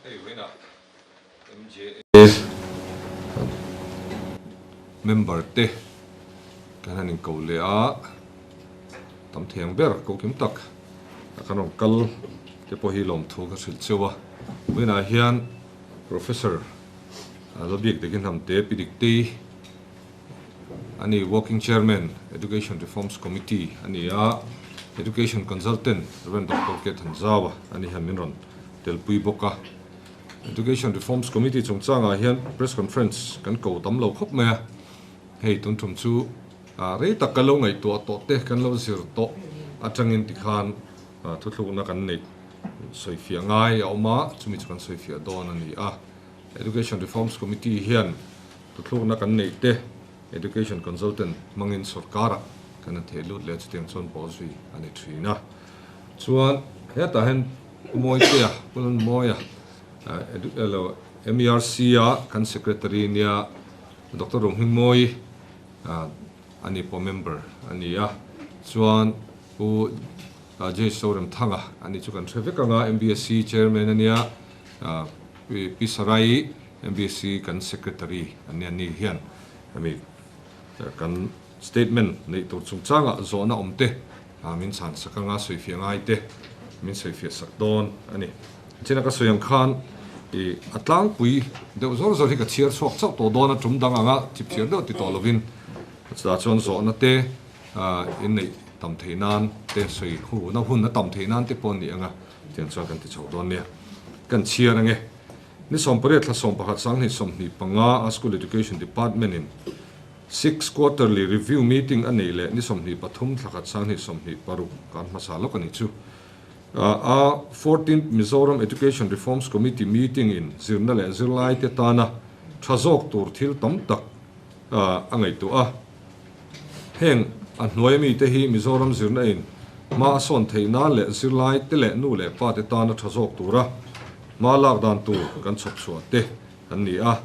Hei vawiinah MJA member te kan han inko leh a, tam thei ang ber ko kim tak a kan rawn kal te pawh hi lawmthu ka hrilh cheu a. Vawiinah hian Professor Lalbiak Dekinhamte Pi Diktei a ni, Working Chairman, Education Reforms Committee a ni a, Education Consultant Rev. Doctor K. Thanzawa a ni hian min rawn telpui bawk a. Education Reforms Committee chungchangah hian Press Conference kan ko tam lo khawp mai a, hei tun tum chu rei tak kan lo ngaihtuah tawh te, kan lo zir tawh atangin tikhan thuthlukna kan neih sawifiah ngai a awm a, chumi chu kan sawifiah dawn a ni a. Education Reforms Committee hian Thuthlukna kan neih te Education Consultant hmangin sawrkarah kan han theh lut leh a, chutiang chuan pawh zui a ni thin a. Chuan hetah hian Pu Mawitea, Pu Lalmawia, elo MERC a kan Secretary nia Doctor Rohmingmawi a ni pawh member a ni a. Chuan Pu James Soremthanga a ni chu kan hre vek ang a, MBSC Chairman a nia, Pi Sarai MBC kan Secretary an nia ni hian hemi kan statement neih tur chungchangah zawhna awm te min chhan sak anga sawifiah ngai te min sawifiah sak dawn a ni. China ka sawi ang khan i a tlangpui deuh zawr zawr hi ka chhiar chhuak chauh tawh dawn a, tum dang anga chip chhiar deuh ti tawh lovin chutah chuan zawhna te inneih tam theih nan te sawi hu na hun a tam theih nan te pawh a ni anga tiang chuan kan ti chho dawn nia. Kan chhiar ange. Ni 18 thla 11 2025 a School Education Department in Sixth Quarterly Review Meeting a neih leh ni 23 thla khat 2026 kan hmasa lawk a nih chu. A Fourteenth Mizoram Education Reforms Committee Meeting in zirna leh zirlaite tana tha zawk tur thil tam tak a ngaihtuah a. Heng a hnuai mite hi Mizoram zirna in hma a sawn theih nan leh zirlai te leh nu leh pa te tana tha zawk tura hma lak dan tur kan chhawp chhuah te an ni a.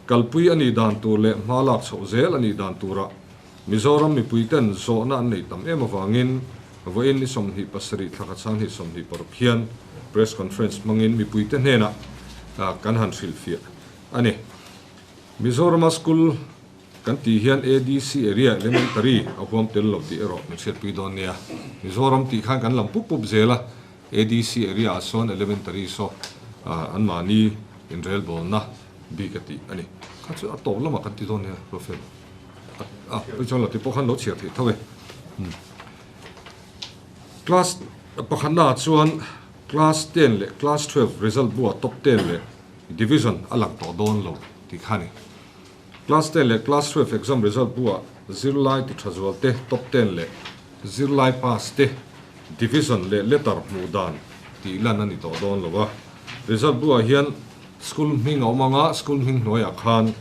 Kalpui a nih dan tur leh hma lak chhoh zel a nih dan turah Mizoram mipui ten zawhna an neih tam em avangin vawiin ni 27 thla khat 2026 hian Press Conference hmangin mipuite hnenah kan han hrilhfiah a ni. Mizorama school Kan tih hian ADC area elementary a huam tel lo tih erawh min hriatpui dawn nia. Mizoram tih khan kan lam pup pup zel a, ADC area ah sawn elementary saw anmahni inrelbawlna bik a tih a ni. Kha chu a tawp lamah kan ti dawn nia Rafael. A pawi chuan lo ti pawh khan lo chhiar theih tho e. Class pakhatna ah chuan class 10 leh class 12 result bu ah top 10 leh division a lang tawh dawn lo tih kha a ni. Class 10 leh Class 12 exam result buah zirlai ti tha zual te, top 10 leh zirlai pass te, division leh letter hmuh dan tih lan a ni tawh dawn lo a. Result buah hian school hming a awm ang a, school hming hnuaiah khan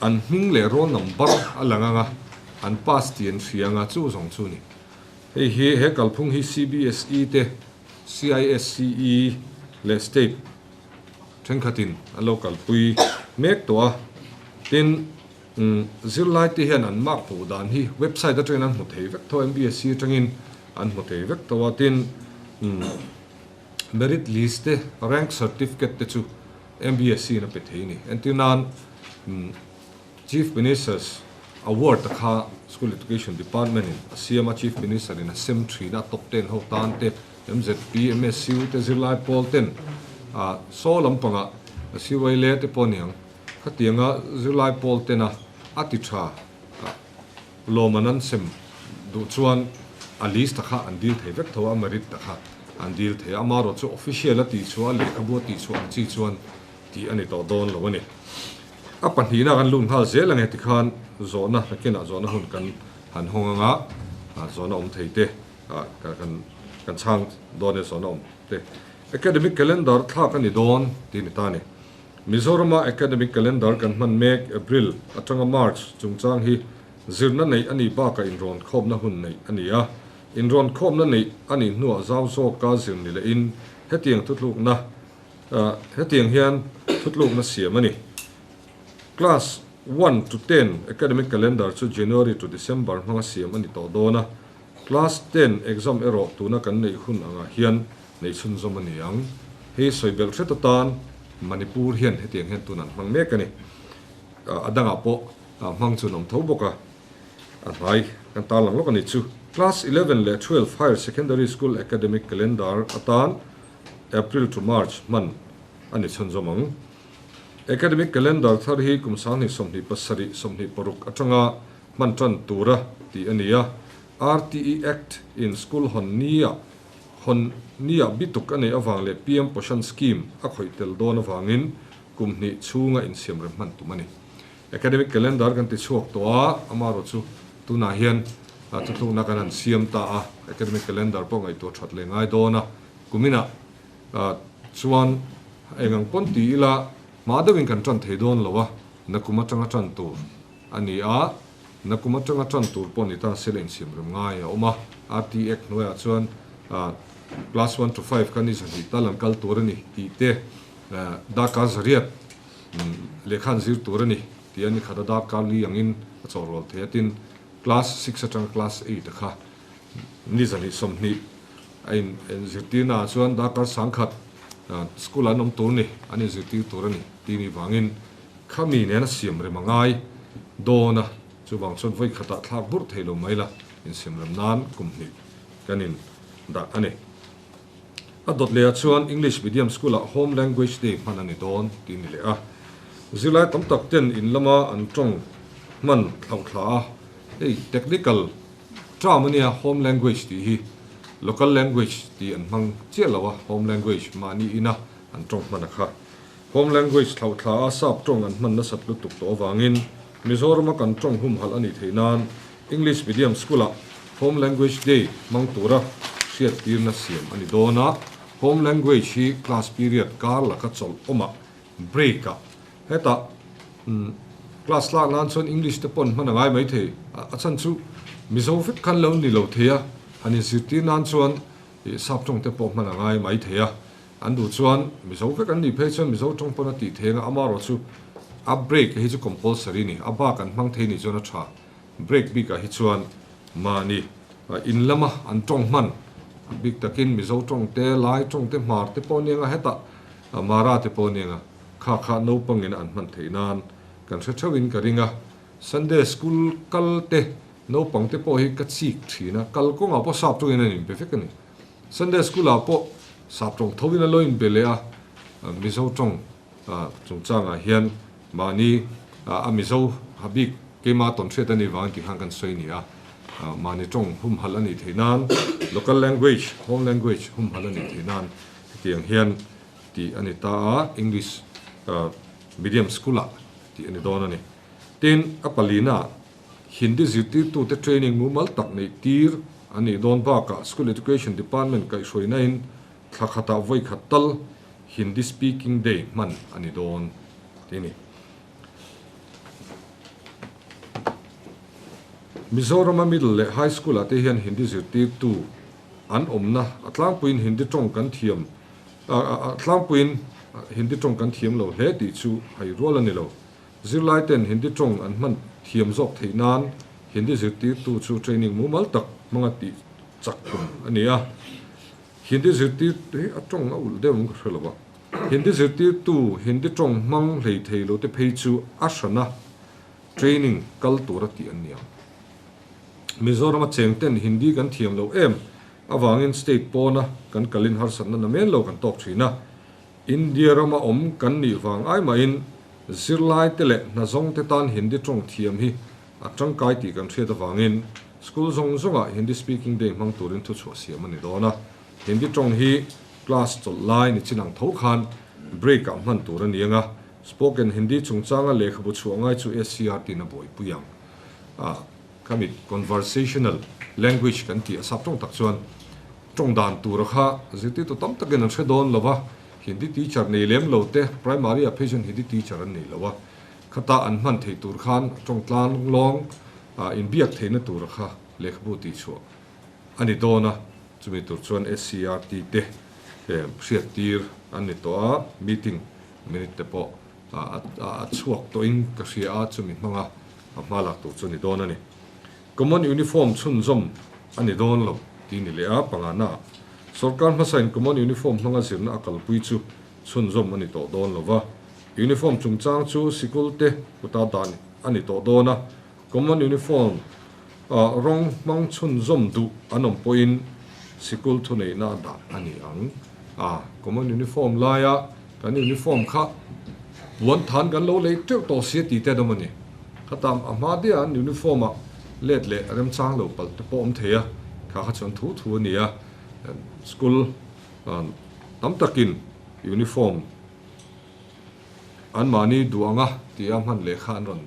an hming leh roll number a lang ang a, an pass tih an hria ang a, chu zawng chu a ni. Hei hi he kalphung hi CBSE te, CISCE leh state Thenkhatin an lo kalpui mek tawh a, tin zirlai te hian an mark hmuh dan hi website atangin an hmu thei vek tho a, MBSC atangin an hmu thei vek tho a, tin merit list te rank certificate te chu MBSC in a pe thei a ni. Entir nan Chief Minister's Award a kha School Education Department in a siam a, Chief Minister in a sem thin a, top ten ho tan te MZP, MSU te zirlai pawl ten saw lampangah CY le te pawh aniang khatianga zirlai pawl tena a ti tha lawm an an sem duh chuan a list a kha an dil thei vek tho a, a merit a kha an dil thei a, amaherawh chu official a tihchhuah a lehkhabu a tihchhuah ang chi chuan tih a ni tawh dawn lo a ni. A pahnihna kan lut nghal zel ang e tikhan zawhna nakinah zawhna hun kan han hawng anga zawhna awm thei te. Kan chhang dawn e zawhna awm te. Academic Calendar thlak a ni dawn tih a ni ta a ni. Mizorama Academic Calendar kan hman mek April atanga March chungchang hi zirna neih a nih bakah inrawn khawmna hun neih a ni a. Inrawn khawmna neih a nih hnuah zau zawka zir ni lehin hetiang thutlukna hetiang hian thutlukna siam a ni. Class 1 to 10 Academic Calendar chu January to December hmanga siam a ni tawh dawn a. Class 10 exam erawh tuna kan neih hun angah hian neih chhunzawm a ni ang. Hei sawi belh hret atan Manipur hian hetiang hian tun an hmang mek a ni. A dangah pawh hmang chu an awm tho bawk a, a hnai kan tarlang lawk a ni chu. Class 11 leh 12 Higher Secondary School Academic Calendar atan April to March hman a ni chhunzawm ang. Academic Calendar thar hi kum 2027, 26 atanga hman tan tura tih a ni a, RTE Act in school hawn nia hawn nia bituk a neih avang leh PM Poshan Scheme a khawih tel dawn avangin kum hnih chhunga insiamrem hman tum a ni. Academic Calendar kan ti chhuak tawh a, amaherawh chu tunah hian thuthlukna kan han siam ta a, Academic Calendar pawh ngaihtuah that leh ngai dawn a, kuminah chuan eng ang pawn ti ila hma deuhin kan tan thei dawn lo a, nakum atanga tan tur a ni a, nakum atanga tan tur pawh ni ta se la insiamrem ngai a awm a, RT Act hnuaiah chuan class one to five kha ni zahnih tal an kal tur a ni tih te darkar zariat lehkha an zir tur a ni tih a ni khat a, darkar li angin a chawhrual thei a, tin class six atanga class eight a kha ni zahnih 20 a in zirtirna ah chuan darkar sangkhat school ah an awm tur ni, an inzirtir tur a ni tih ni vangin khami nena siam rem a ngai dawn a, chuvang chuan vawi khatah thlak burh thei lo mai la, insiam rem nan kum hnih kan in dah a ni. A dawt leh ah chuan English medium school ah Home Language Day hman a ni dawn tih ni leh a. Zirlai tam tak ten in lama an tawng hman thlauh thla a, hei technical term a nia Home Language tih hi local language tih an hmang chiah lo a, Home Language mahni ina an tawng hman a kha. Home language thlauh thla a sap tawng an hman nasat lutuk tawh avangin Mizorama kan tawng humhalh a nih theih nan English medium school ah Home language day hmang tura hriattirna siam a ni dawn a, Home language hi class period kar laka chawlh awmah break ah hetah class lak nan chuan English te pawn hman a ngai mai thei a chhan chu Mizo vek khan lo ni lo thei a, han inzirtir nan chuan sap tawng te pawh hman a ngai mai thei a. An duh chuan Mizo vek an nih phei chuan Mizo tawng pawn a tih thei anga amaherawh chu a break hi chu compulsory ni, a bak an hmang thei nih chuan a tha. Break bikah hi chuan mahni in lama an tawng hman bik takin Mizo tawng te, Lai tawng te, Hmar te pawh anianga hetah Mara te pawh anianga kha kha naupangin an hman theih nan kan hre theuhin ka ring a. Sunday school kal te naupang te pawh hi ka chik thin a, kal kawngah pawh sap tawngin an inpe vek a ni. Sunday School ah pawh sap tawng tho in a lo inbe leh a, Mizo tawng chungchangah hian mahni a Mizo ha bik keima tawn hriat a nih vangin tih khan kan sawi a ni a, mahni tawng humhalh a nih theih nan local language, home language humhalh a nih theih nan hetiang hian tih a ni ta a, English medium school ah tih a ni dawn a ni. Tin, a palina Hindi zirtirtute training mumal tak neih tir a nih dawn bakah School Education Department kaihhruainain thla khatah vawi khat tal Hindi Speaking Day hman a ni dawn tih a ni. Mizorama Middle leh High School-ah te hian Hindi zirtirtu an awmna a tlangpuiin Hindi tawng kan thiam a tlangpuiin Hindi tawng kan thiam lo hle tih chu hai rual a ni lo. Zirlai ten Hindi tawng an hman thiam zawk theih nan Hindi zirtirtu chu training mumal tak hmanga tih chak tum a ni a. Hindi zirtir hi a tawng a ulh deuh ang ka hre lo a. Hindi zirtirtu Hindi tawng hmang hlei thei lo te phei chu a hrana training kal tura tih an ni ang. Mizorama cheng ten Hindi kan thiam lo em avangin state pawna kan kalin harsatna namen lo kan tawk thin a. India rama awm kan nih vang ai mahin zirlaite leh hnazawngte tan Hindi tawng thiam hi a tangkai tih kan hriat avangin school zawng zawngah Hindi Speaking Day hmang turin thuchhuah siam a ni dawn a. Hindi tawng hi class chawlh lai ni chin ang tho khan break ah hman tur a ni ang a, spoken Hindi chungchanga lehkhabu chhuah ngai chu SCR tin a buaipui ang a, khami conversational language kan tih a sap tawng tak chuan Tawng dan tura kha zirtirtu tam takin an hre dawn lo va, Hindi teacher nei lem lo te, primary ah phei chuan Hindi teacher an nei lo a, khata an hman theih tur khan tawng tlang lawng inbiak theihna tura kha lehkhabu tihchhuah a ni dawn a, chumi tur chuan SCERT te hriattir an ni tawh a, meeting minute te pawh a chhuak tawhin ka hria a, chumi hmanga hma lak tur chu a ni dawn a ni. Common uniform chhunzawm a ni dawn lo tih ni leh a, pangana. Sorkar hmasain Common Uniform hmanga zirna a kalpui chu chhunzawm a ni tawh dawn lo va. Uniform chungchang chu sikul te kuta dan a ni tawh dawn a, Common Uniform rawng hmang chhunzawm duh an awm pawhin sikul thuneihna a dah a ni ang. A, Common Uniform laia kan uniform kha puan than kan lo lei teuh tawh si a ti te an awm a ni. Khata a hma deuh an uniform ah let leh remchang lo palh te pawh awm thei a, kha kha chuan thu thu a ni a. School tam takin uniform anmahni duh anga tia hman lehkha an rawn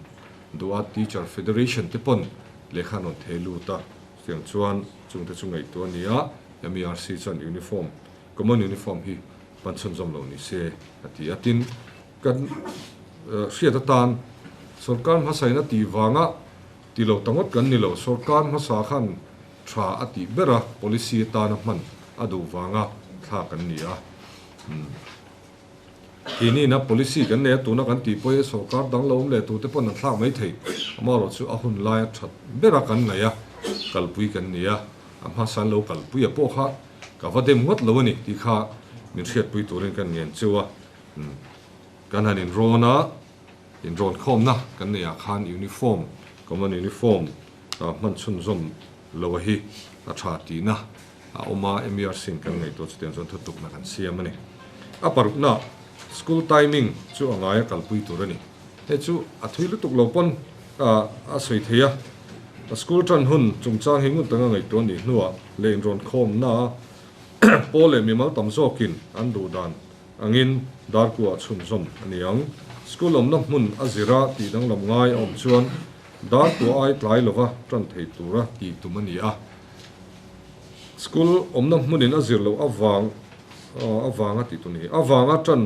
duh a, Teacher Federation te pawn lehkha an rawn thei lut a, chutiang chuan chungte chu ngaihtuah a ni a, MERC chuan uniform, common uniform hi hman chhunzawm lo ni se a ti a, tin kan hriat atan sorkar hmasain a tih vanga ti lo ta ngawt kan ni lo, sorkar hmasa khan tha a tih ber a, policy atana hman a duh vanga thlak an ni a. Keiniina policy kan nei a, tuna kan tih pawh hi sorkar dang lo awm leh tute pawn an thlak mai thei. Amaherawhchu a hun laia that bera kan ngaih a, kalpui kan ni a, a hmasa an lo kalpui a pawh kha ka va dem ngawt lo a ni tih kha min hriatpui turin kan ngen cheu a. Kan han inrawn a, inrawn khawmna kan neihah khan uniform, common uniform hman chhunzawm lo a hi a tha tihna a awm a, MERC in kan ngaihtuah chutiang chuan thutukna kan siam a ni. A parukna, school timing chu a ngaia kalpui tur a ni. Hei chu a thui lutuk lo pawn a sawi thei a, school tan hun chungchang hi ngun taka ngaihtuah a nih hnuah leh inrawn khawmna pawl leh mimal tam zawkin an duh dan angin darkuah chhunzawm a ni ang. School awmna hmun a zira tih danglam ngai a awm chuan darkuah ai tlai lova tan thei tura tih tum a ni a. School awmna hmunin a zir loh avang avanga tih tur ni avanga tan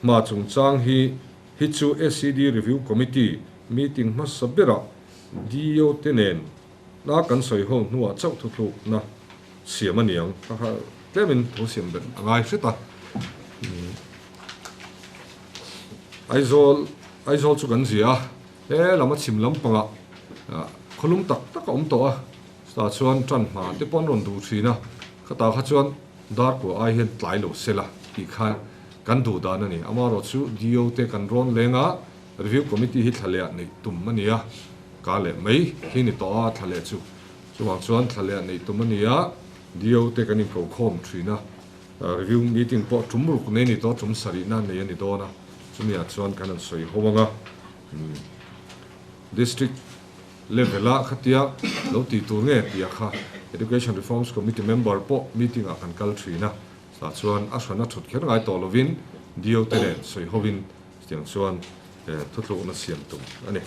hma chungchang hi hi chu SED Review Committee meeting hmasa berah DEO te nen na kan sawi ho hnuah chauh thuthlukna siam a ni ang. Kha kha tlemin thu siam belh a ngai hret a. Aizawl Aizawl chu kan zia a, he lama chhim lampangah khawlum tak tak a awm tawh a. Chutah chuan tan hma te pawh an rawn duh thin a, khatah kha chuan darkua ai hian tlai lo sela tih kha kan duh dan a ni. Amaherawh chu DO te kan rawn leng a, Review Committee hi thla leh neih tum a ni a, ka leh mai hi ni tawh a thla leh chu. Chuvang chuan thla leh neih tum a ni a, DO te kan inkokhawm thin a, Review meeting pawh tum ruk nei a ni tawh, tum sarihna nei a ni dawn a, chumi ah chuan kan han sawi ho ang a, District Level ah khatia lo tih tur nge tih ah kha Education Reforms Committee member pawh meeting ah kan kal thin a, chutah chuan a hrana thut kher ngai tawh lovin DO te nen sawi hovin chutiang chuan thuthlukna siam tum a ni.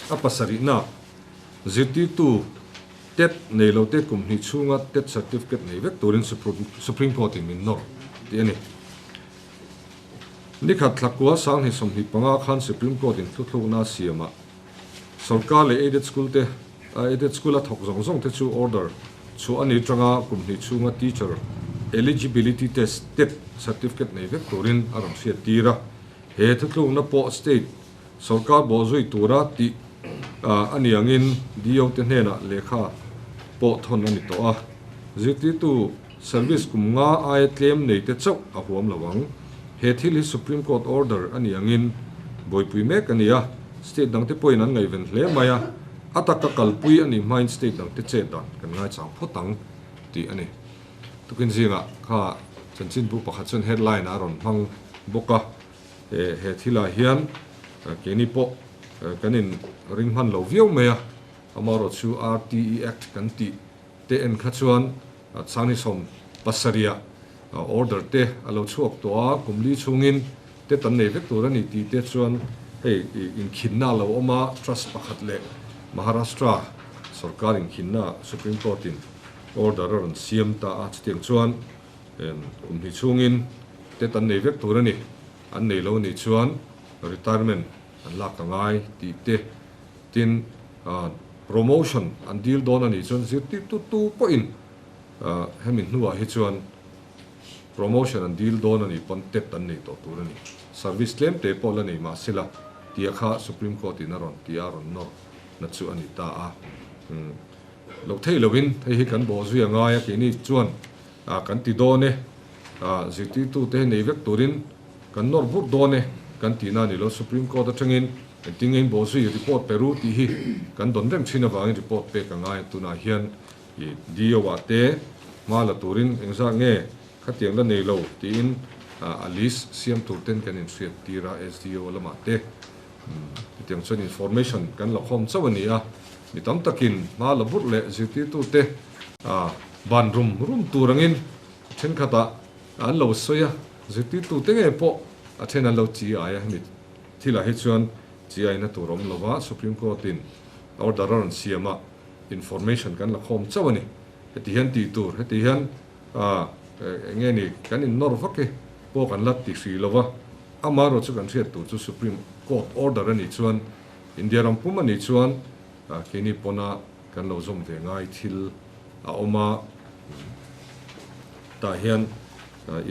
A pasarihna zirtirtu tet nei lo te kum hnih chhunga tet certificate nei vek turin Supreme Court in min nawr tih a ni. Nikhat thlakua 2025 khan Supreme Court in thuthlukna a siamah Sorkar leh aided school te aided school a thawk zawng zawng te chu order chhuah a ni tanga kum hnih chhunga teacher eligibility test, tet, certificate nei vek turin a rawn hriat tir a. He thuthlukna pawh state sorkar bawhzui tura tih a ni angin DO te hnenah lehkha pawh thawn a ni tawh a. Zirtirtu service kum nga aia tlem nei te chauh a huam lo ang. He thil hi Supreme Court order a nih angin buaipui mek a ni a, state dangte pawhin an ngaihven hle mai a, a taka kalpui a nih hmain state dangte chet dan kan ngaichang phawt ang tih a ni. Tukin zingah kha chanchinbu pakhat chuan headline a rawn hmang bawk a, he thilah hian keini pawh kan in ring hman lo viau mai a, amaherawh chu RTE Act kan tih te en kha chuan 2017 ah order te a lo chhuak tawh a, kum li chhungin te tan nei vek tur a ni tih te chuan hei inkhinna a lo awm a, trust pakhat leh Maharashtra sorkar inkhinna Supreme Court in order a rawn siam ta a, chutiang chuan kum hnih chhungin te tan nei vek tur a ni, an nei lo nih chuan retirement an lak a ngai tih te tin promotion an dil dawn a nih chuan zirtirtu tu pawhin Hemi hnuah hi chuan promotion an dil dawn a nih pawn tet an nei tawh tur a ni. Service tlem te pawh la nei mah sela tia kha Supreme Court in a rawn ti a, a rawn nawr na chu a ni ta a. Loh theih lohin hei hi kan bawhzui a ngai a, keini chuan Kan ti dawn e, zirtirtute hi nei vek turin kan nawr vur dawn e kan tihna a ni lo. Supreme Court atangin engtin nge in bawhzui report pe ru tih hi kan dawn reng thin avangin report pek a ngai a. Tunah hian i DO ah te hma la turin engzah nge khatiang la nei lo tiin a list siam tur ten kan inhriat tir a, SDO lamah te hetiang chuan information kan la khawm chauh a ni a. Mi tam takin hma la burh leh zirtirtute ban rum rum tur angin thenkhatah an lo sawi a, zirtirtute ngei pawh a then an lo chi ai a, hemi thilah hi chuan chi aina tur a awm lo va, Supreme Court in order a rawn siam a, information kan la khawm chauh a ni. Heti hian tih tur, heti hian eng nge ni kan innawr vak hi pawh kan la ti hrih lo va, amaherawhchu kan hriat tur chu Supreme Court order a nih chuan India ram pum a nih chuan keini pawna kan lo zawm ve ngai thil a awm a, tah hian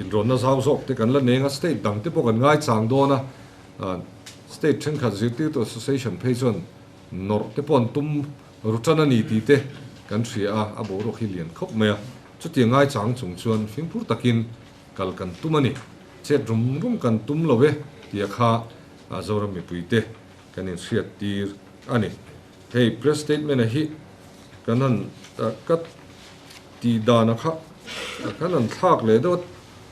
inrawnna zau zawk te kan la neng a, state dang te pawh kan ngaichang dawn a, state thenkhat zirtirtu association phei chuan nawrh te pawh an tum ru tan a ni tih te kan hria a, a boruak hi lian khawp mai a, chutiang ngaichang chung chuan fimkhur takin kal kan tum a ni, chet rum rum kan tum lo e tia kha Zoram mipuite kan inhriat tir a ni. Hei press statement a hi kan han ka tih dan a kha kan han thlak leh deuh a,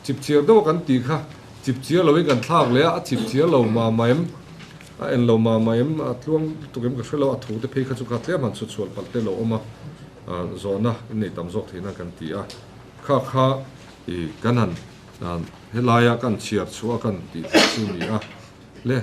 chip chiar deuh a kan tih kha chip chiar lo in kan thlak leh a, a chip chiar lo mah mah em, a en lo mah mah em, a tluang lutuk em ka hre lo, a thu te phei kha chu kha tlem han chhut chhual palh te lo awm a, zawhna in nei tam zawk theihna kan ti a, kha kha i kan han helaia kan chhiar chhuah a kan tih theih chu ni a le.